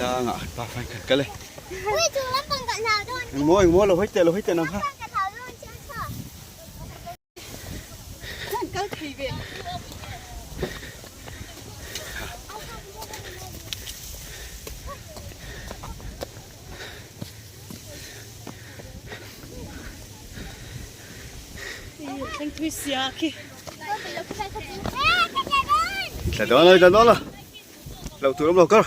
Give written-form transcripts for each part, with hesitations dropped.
tlangah kan pa fain kan kal e. Engmaw engmaw lo hawi teh lo hawi teh nang kha. Tla dawn lo tla dawn lo lo tur awm lo kar.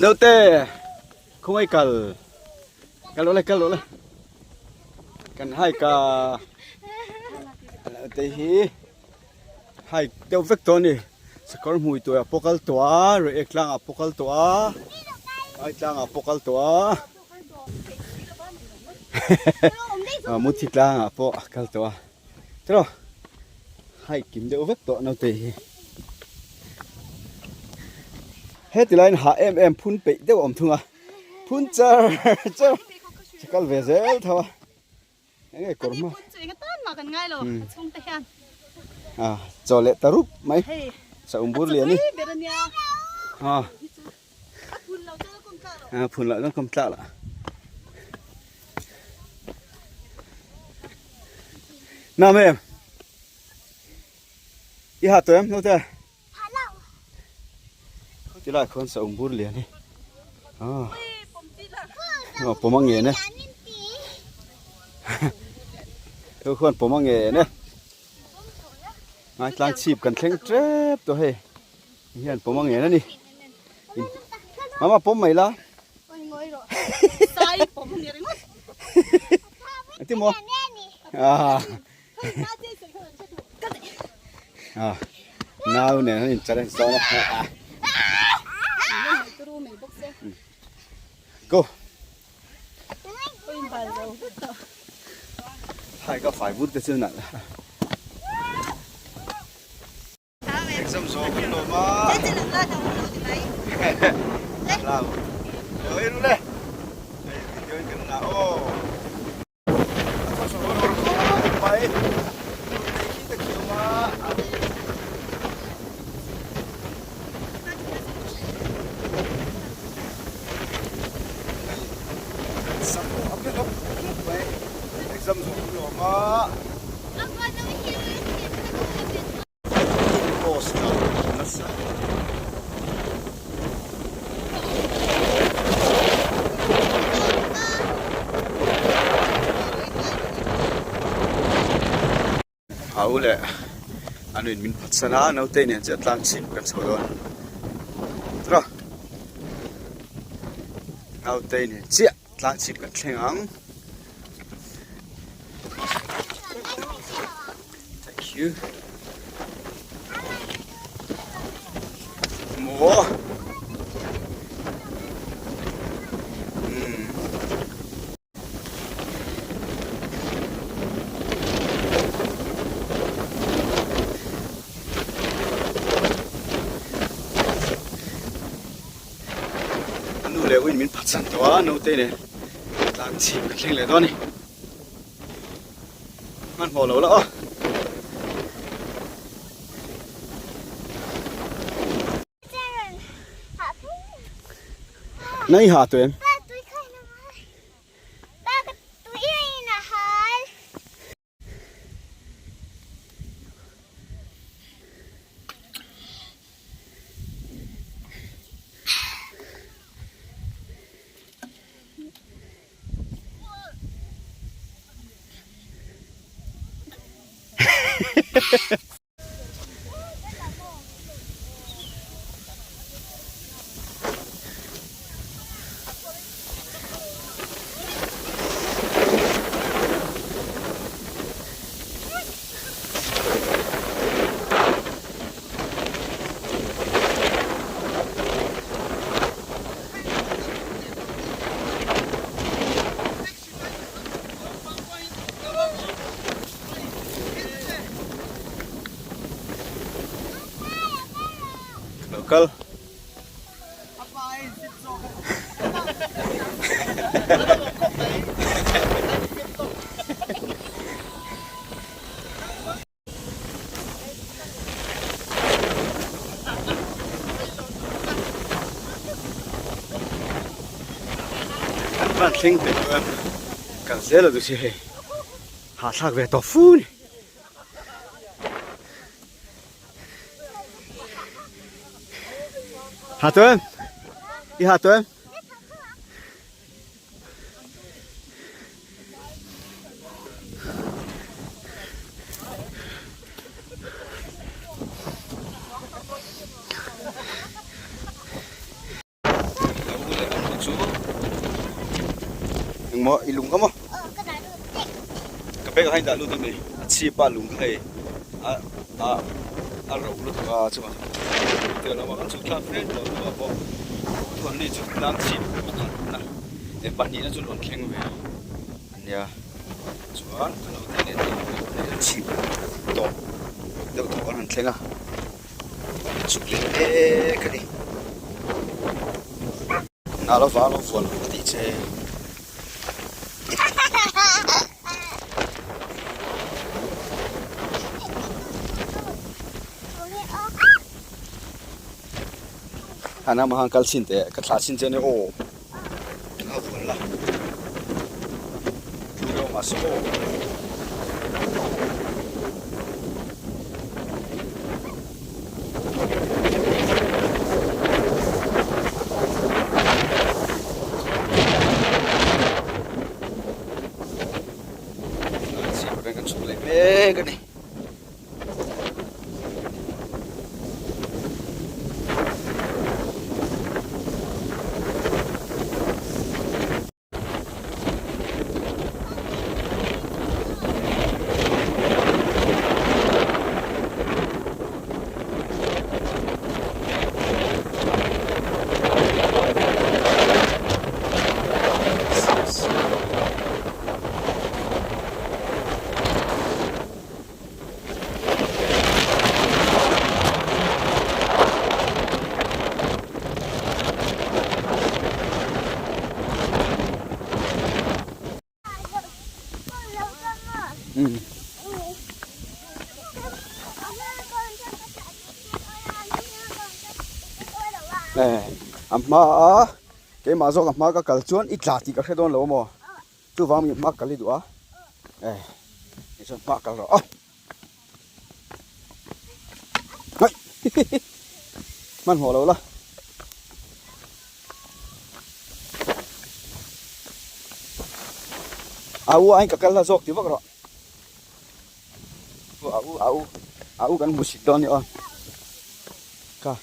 Naute khawngaih kal kal rawh le kal rawh le kan hike a naute hi hike deuh vek tawh a ni sakawr hmui tuah pawh kal tawh a reh tlangah pawh kal tawh a ai tlangah pawh kal tawh a muthi tlangah pawh kal tawh a tiraw hike kim deuh vek tawh naute hi heti laiin hah em em phun peih deuh a awm thung a phun char char che kal ve zel tho a eng nge kawr hma a chaw leh ta rup mai saum bur lian ni a phun loh chuan kawm tlak lah Nam em I ha tawh em naute Ti lai khuan sa um bur lian hi ah pawm a ngen e Thu khuan pawm a ngen e Ngai tlang chhip kan thleng tep tawh hei hian pawm a ngen a ni Mama pawm mai la Ti maw ah ah nau nen an in challenge dawn a go hai ka fai vut te chu nalh Exam zo kan lawm a. Lau. Lo ei ru le. Hei video in kan la aw. Mai. Khi ta khi awm a. Sam pawh a pe hlawp hlawp mai. Exam zo kan lawm a. Post a nasa. Au leh a nuin min phatsan a naute nen chiah tlang chhip kan chho dawn tiraw naute nen chiah tlang chhip kan thleng ang. Thank you. Maw. Hmm. Anu leh uin min phatsan tawh a naute nen tlang chhip ka thleng leh dawn a ni. Hmanhmawh lo la aw. Nang i ha tawh em? Lo kal. Kan van thleng teh chuan kal zel a duh si hei hahthlak ve tawh fu ni. Ha tawh em? I ha tawh em? Engmaw i lung kha maw? Ka bag ah khan i dah lut em ni? A chhip a lung kha hei a a a ro lutuk a chuan tiang lamah kan chhuk thlak fe tawh hnuah pawh chuan ni chu tlang chhip pakhatna leh pahnihna chu rawn thleng ve a nia chuan ka lo tih leh tih chhip tawp deuh tawh an han thleng a chhuk leh mek a ni na lo vang lo vuan ka tih che. Ana mahan kal chin teh ka thlah chin che ania aw a vuan la thu deuh mahse aw. Kan chhuk leh mek a ni. A hma a keimah zawk a hma ka kal chuan i tla tih ka hre dawn lo a maw chuvang mi hma kal i duh a tichuan hma kal rawh a. Hai hmanhmawh lo la. A u aiin ka kal la zawk ti vak rawh. A u a u a u kan hmu sit dawn a ni aw. Ka.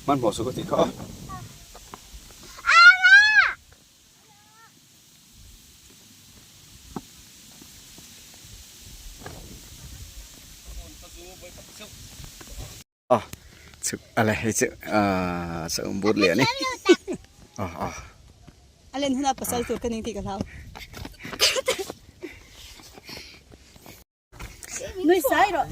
Hmanhmawh suh ka tih kha aw. Chuk a hei chu ah saum but leh a ni ah ah. A len hunah pasal tur ka ning tih ka hlau. Nui sai rawh.